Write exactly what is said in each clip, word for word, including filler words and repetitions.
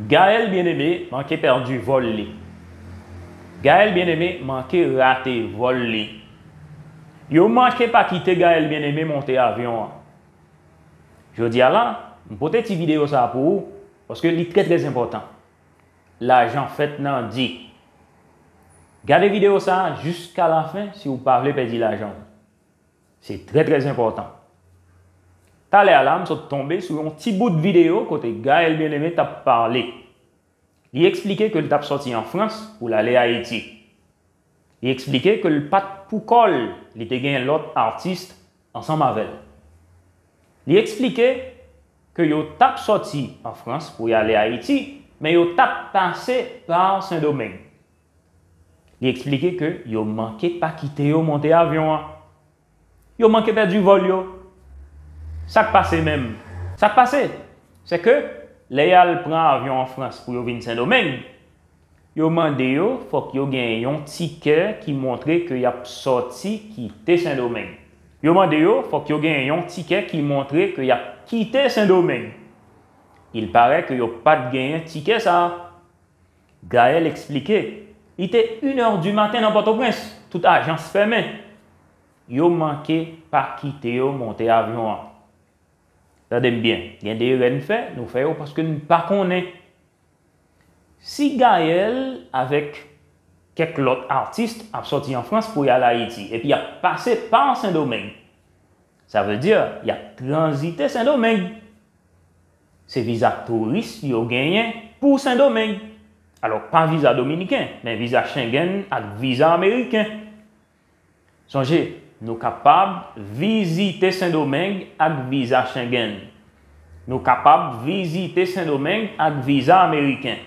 Gaël Bien-Aimé manke pèdi vòl li. Gaël Bien-Aimé manke rate vòl li. Yo manke pa kite Gaël Bien-Aimé monte avyon an. Jodi a la, m pote ti videyo sa a pou ou, paske li trè, trè enpòtan. Lajan fèt nan di. Gade videyo sa a jiska lafen si w pa vle pèdi lajan w. Se trè, trè enpòtan. Talè a la, m sot tonbe sou yon ti bout videyo kote Gaël Bien-Aimé t ap pale. Li eksplike ke l t ap sòti an Frans pou l ale Ayiti. Li eksplike ke l pa t pou kò l, li te gen lòt atis ansanm avè l. Li eksplike ke yo t ap sòti an Frans pou y ale Ayiti, men yo t ap pase pa Sendomeng. Li eksplike ke yo manke pa kite yo monte avyon an. Yo manke pèdi vòl yo. Sa k pase menm? Sa k pase, se ke lè y al pran avyon an Frans pou yo vin Sendomeng, yo mande yo fòk yo gen yon tikè ki montre ke y ap sòti kite Sendomeng. Yo mande yo fòk yo gen yon tikè ki montre ke y ap kite Sendomeng. Il paraît ke yo pa t genyen tikè sa a. Gaël eksplike, li te inè di maten nan Pòtoprens, tout ajans fèmen. Yo manke pa kite yo monte avyon an. Tande m byen, gen de erè n fè, nou fè yo paske n pa konnen. Si Gaël avèk kèk lòt atis ap sòti an Frans pou y al Ayiti, epi y ap pase pa Sendomeng, sa vle di y ap tranzite Sendomeng. Se viza touris yo genyen pou Sendomeng. Alò, pa viza dominiken, men viza Schengen ak viza ameriken. Sonje, nou kapab vizite Sendomeng ak viza Schengen. Nou kapab vizite Sendomeng ak viza ameriken.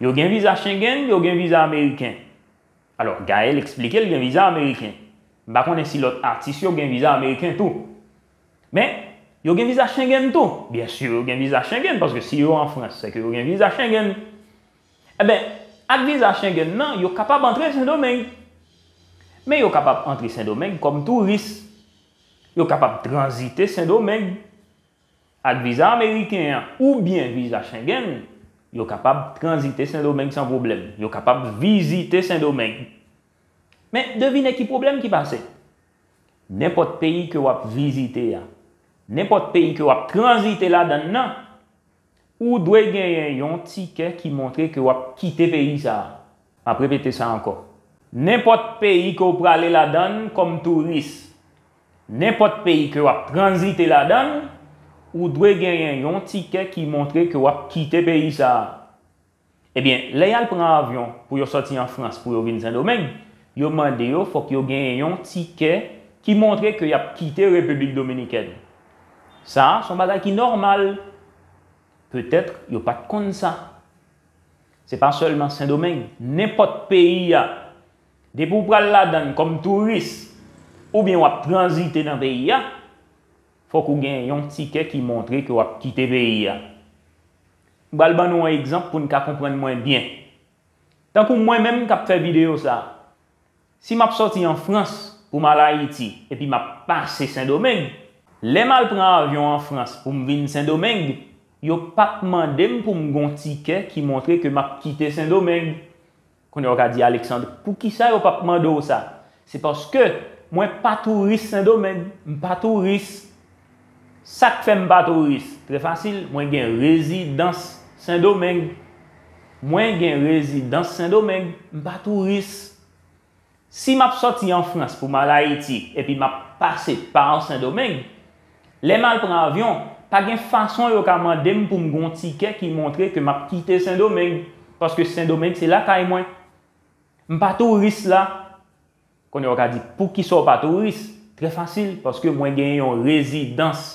Yo gen viza Schengen, yo gen viza ameriken. Alò, Gaël eksplike l gen viza ameriken. M pa konnen si lòt atis yo gen viza ameriken tou. Men, yo gen viza Schengen tou. Byen si yo gen viza Schengen, paske si yo an Frans, se ke yo gen viza Schengen. Enben, ak viza Schengen nan, yo kapab antre Sendomeng. Men yo kapab antre Sendomeng kòm touris. Yo kapab tranzite Sendomeng. Ak viza ameriken an oubyen viza Schengen, yo kapab tranzite Sendomeng san pwoblèm. Yo kapab vizite Sendomeng. Men devine ki pwoblèm ki pase. Nenpòt peyi ke w ap vizite a, nenpòt peyi ke w ap tranzite ladan l nan, ou dwe genyen yon tikè ki montre ke w ap kite peyi sa a. M ap repete sa ankò. Nenpòt peyi ke w prale ladan l kòm touris, nenpòt peyi ke w ap tranzite ladan l, ou dwe genyen yon tikè ki montre ke w ap kite peyi sa a. Ebyen, lè y al pran avyon pou yo sòti an Frans pou yo vin Sendomeng, yo mande yo fòk yo genyen yon tikè ki montre ke y ap kite Repiblik Dominikèn. Sa a, se yon bagay ki nòmal. Petèt yo pa t konn sa. Se pa sèlman Sendomeng, nenpòt peyi a. Depi w pral ladan l kòm touris, oubyen w ap tranzite nan peyi a, fòk ou gen yon tikè ki montre ke w ap kite peyi a. M pral ban nou yon egzanp pou n ka konprann mwen byen. Tankou mwen menm k ap fè videyo sa a, si m ap sòti an Frans pou m al Ayiti epi m ap pase Sendomeng, lè m al pran avyon an Frans pou m vin Sendomeng, yo p ap mande m pou m gen yon tikè ki montre ke m ap kite Sendomeng. Kounye a w ka di, Alexandre, poukisa yo p ap mande w sa? Se paske mwen pa touris Sendomeng, m pa touris. Sa k fè m pa touris? Trè fasil, mwen gen rezidans Sendomeng. Mwen gen rezidans Sendomeng, m pa touris. Si m ap sòti an Frans pou m al Ayiti epi m ap pase pa Sendomeng, lè m al pran avyon, pa gen fason yo ka mande m pou m gen yon tikè ki montre ke m ap kite Sendomeng, paske Sendomeng se lakay mwen. M pa touris la. Kounye a w ka di, poukisa w pa touris? Trè fasil, paske mwen gen yon rezidans.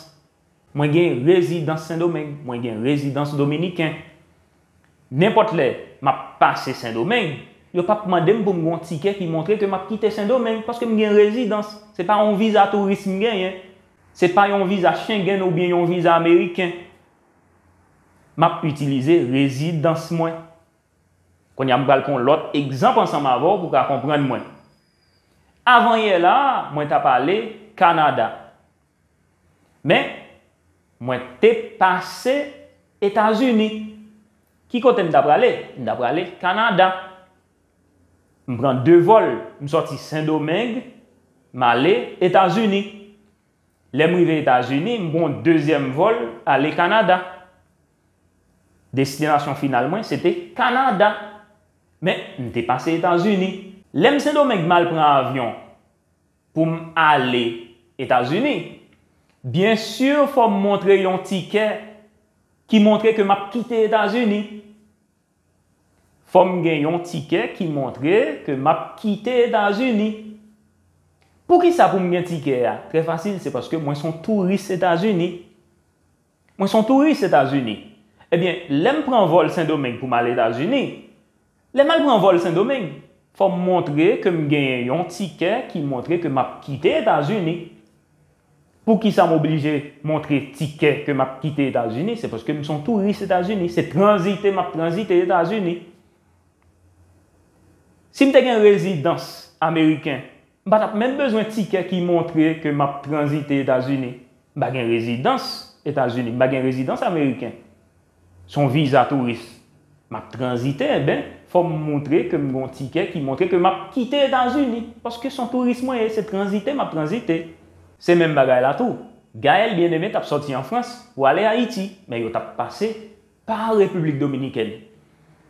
Mwen gen rezidans Sendomeng, mwen gen rezidans dominiken. Nenpòt lè m ap pase Sendomeng, yo p ap mande m pou m gen yon tikè ki montre ke m ap kite Sendomeng, paske m gen rezidans. Se pa yon viza touris m genyen. Se pa yon viza Schengen oubyen yon viza ameriken. M ap itilize rezidans mwen. Kounye a, m pral pran yon lòt egzanp ansanm avè w pou w ka konprann mwen. Avanyè la a, mwen t ap ale Kanada. Men, mwen te pase Etazini. Ki kote m ta prale? M ta prale Kanada. M pran de vòl, m sòti Sendomeng, m ale Etazini. Lè m rive Etazini, m pran yon dezyèm vòl ale Kanada. Destinasyon final mwen, se te Kanada. Men, m te pase Etazini. Lè m Sendomeng, m al pran avyon pou m ale Etazini. Byen si, fò m montre yon tikè ki montre ke m ap kite Etazini. Fò m gen yon tikè ki montre ke m ap kite Etazini. Poukisa pou m gen tikè a? Trè fasil, se paske mwen se yon touris Etazini. Mwen se yon touris Etazini. Ebyen, lè m pran vòl Sendomeng pou m al Etazini, lè m al pran vòl Sendomeng, fò m montre ke m genyen yon tikè ki montre ke m ap kite Etazini. Poukisa m oblije montre tikè ke m ap kite Etazini? Se paske m se yon touris Etazini. Se tranzite m ap tranzite Etazini. Si m te gen rezidans ameriken, m pa t ap menm bezwen tikè ki montre ke m ap tranzite Etazini. M pa gen rezidans Etazini, m pa gen rezidans ameriken. Se yon viza touris. M ap tranzite, enben, fò m montre ke m gen yon tikè ki montre ke m ap kite Etazini. Paske se yon touris mwen ye, se tranzite m ap tranzite. Se menm bagay la tou. Gaëlle Bien-Aimé t ap sòti an Frans pou ale Ayiti, men yo t ap pase pa Repiblik Dominikèn.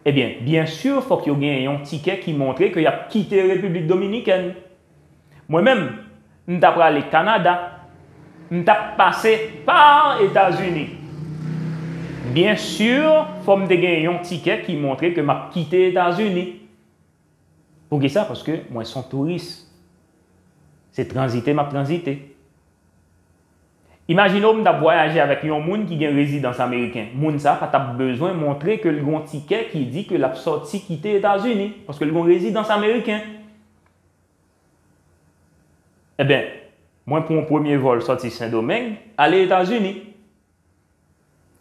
Ebyen, byen si, fòk yo genyen yon tikè ki montre ke y ap kite Repiblik Dominikèn. Mwen menm, m ta prale Kanada, m t ap pase pa Etazini. Byen si, fò m te genyen yon tikè ki montre ke m ap kite Etazini. Poukisa? Paske mwen se yon touris. Se tranzite m ap tranzite. Imajine w m t ap vwayaje avèk yon moun ki gen rezidans ameriken. Moun sa a pa t ap bezwen montre ke l gen yon tikè ki di ke l ap sòti kite Etazini, paske l gen yon rezidans ameriken. Ebyen, mwen pran yon premye vòl sòti Sendomeng, ale Etazini.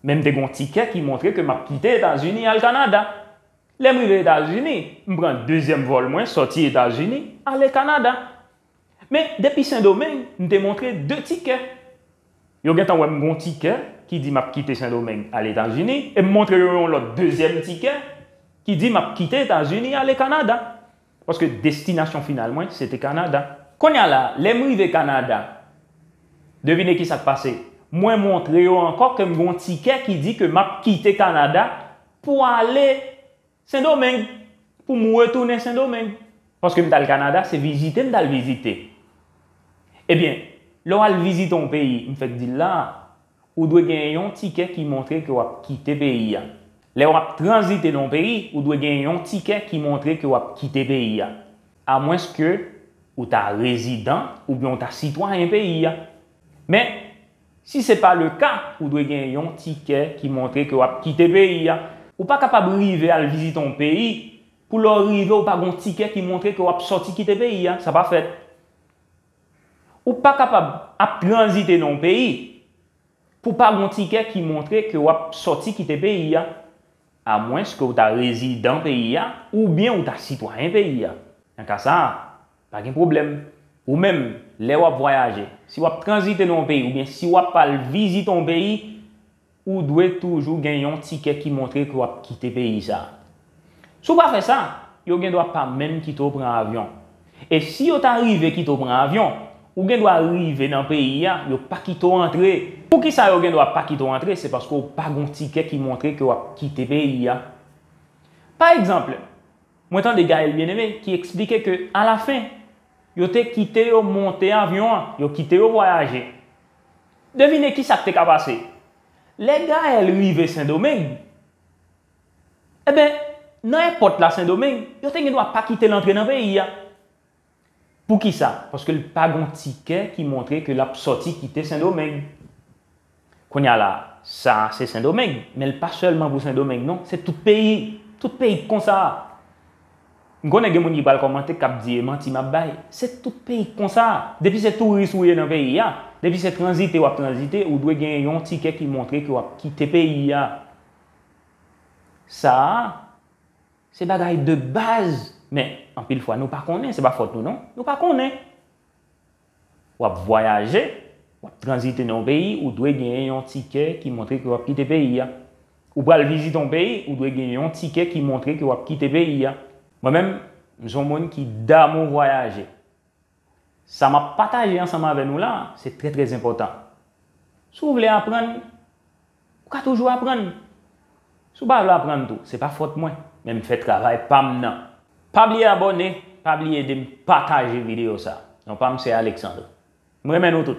Men m te gen yon tikè ki montre ke m ap kite Etazini al Kanada. Lè m rive Etazini, m pran dezyèm vòl mwen sòti Etazini, ale Kanada. Men depi Sendomeng, m te montre de tikè. Yo gentan wè m gen yon tikè ki di m ap kite Sendomeng al Etazini, e m montre yo yon lòt dezyèm tikè ki di m ap kite Etazini ale Kanada. Paske destinasyon final mwen, se te Kanada. Kounye a la, lè m rive Kanada, devine ki sa k pase? Mwen montre yo ankò ke m gen yon tikè ki di ke m ap kite Kanada pou ale Sendomeng, pou m retounen Sendomeng. Paske m t al Kanada, se vizite m t al vizite. Ebyen, lè w al vizite yon peyi, m fèk di l la, ou dwe gen yon tikè ki montre ke w ap kite peyi a. Lè w ap tranzite nan yon peyi, ou dwe gen yon tikè ki montre ke w ap kite peyi a. Amwenske ou ta rezidan oubyen ou ta sitwayen peyi a. Men, si se pa le ka, ou dwe gen yon tikè ki montre ke w ap kite peyi a. Ou pa kapab rive al vizite yon peyi, pou lè w rive, ou pa gen yon tikè ki montre ke w ap sòti kite peyi a. Sa pa fèt. Ou pa kapab ap tranzite nan yon peyi pou w pa gen yon tikè ki montre ke w ap sòti kite peyi a, amwenske w ta rezidan peyi a oubyen w ta sitwayen peyi a. Nan ka sa a, pa gen pwoblèm. Ou menm, lè w ap vwayaje, si w ap tranzite nan yon peyi oubyen si w ap al vizite yon peyi, ou dwe toujou gen yon tikè ki montre ke w ap kite peyi sa a. Si w pa fè sa, yo gendwa pa menm kite w pran avyon. E si yo ta rive kite w pran avyon, ou gendwa rive nan peyi a, yo pa kite w antre. Poukisa yo gendwa pa kite w antre? Se paske w pa gen yon tikè ki montre ke w ap kite peyi a. Pa egzanp, mwen tande Gaëlle Bien-Aimé ki eksplike ke alafen, yo te kite yo monte avyon an, yo kite yo vwayaje. Devine ki sa k te ka pase? Lè Gaëlle rive Sendomeng, enben, nan èpòt la Sendomeng, yo te gendwa pa kite l antre nan peyi a. Poukisa? Paske l pa gen yon tikè ki montre ke l ap sòti kite Sendomeng. Kounye a la, sa a se Sendomeng, men l pa sèlman pou Sendomeng non, se tout peyi. Tout peyi k konsa. M konnen gen moun ki pral kòmante, k ap di e manti m ap bay. Se tout peyi k konsa. Depi se touris ou ye nan peyi a, depi se tranzite w ap tranzite, ou dwe gen yon tikè ki montre ke w ap kite peyi a. Sa a, se bagay de baz. Men, anpil fwa, nou pa konnen, se pa fòt nou non. Nou pa konnen. W ap vwayaje, w ap tranzite nan yon peyi, ou dwe genyen yon tikè ki montre ke w ap kite peyi a. Ou pral vizite yon peyi, ou dwe gen yon tikè ki montre ke w ap kite peyi a. Mwen menm, m se yon moun ki damou vwayaje. Sa m ap pataje ansanm avè nou la, se trè, trè enpòtan. Si w vle aprann, ou ka toujou aprann. Si w pa vle aprann tou, se pa fòt mwen, men m fè travay pa m nan. Pa bliye abòne, pa bliye ede m pataje videyo sa. Non pa m se Alexandre. M renmen nou tout.